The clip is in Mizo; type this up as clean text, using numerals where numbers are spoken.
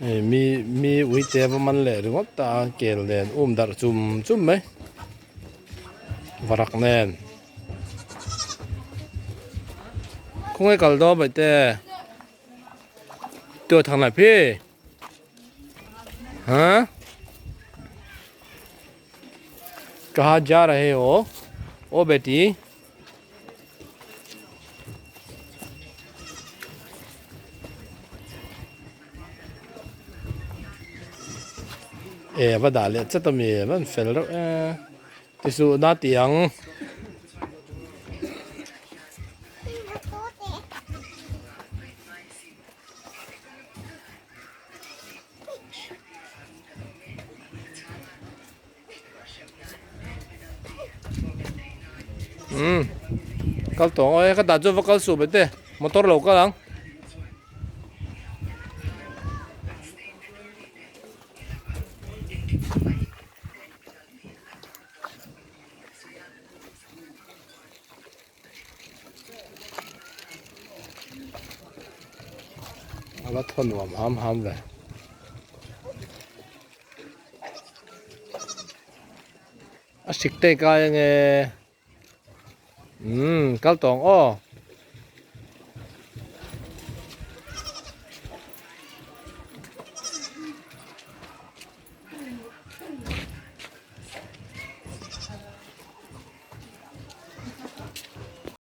Hei mi mi uite va man leh ringawt ta a kel nen um darh chum chum mai varak nen khawnge kal dawn baihte tuah thang lai phi ha kaha ja rahe ho o beti. E va dah leh chat ami an fel reuh e tisuh na tih ang. Umm kal tawh ang aw ka dah chu va kal suh mai te motor lo kal ang. A la thaw nuam ham ham ve. A hrik te kai ange umm kal tawng aw.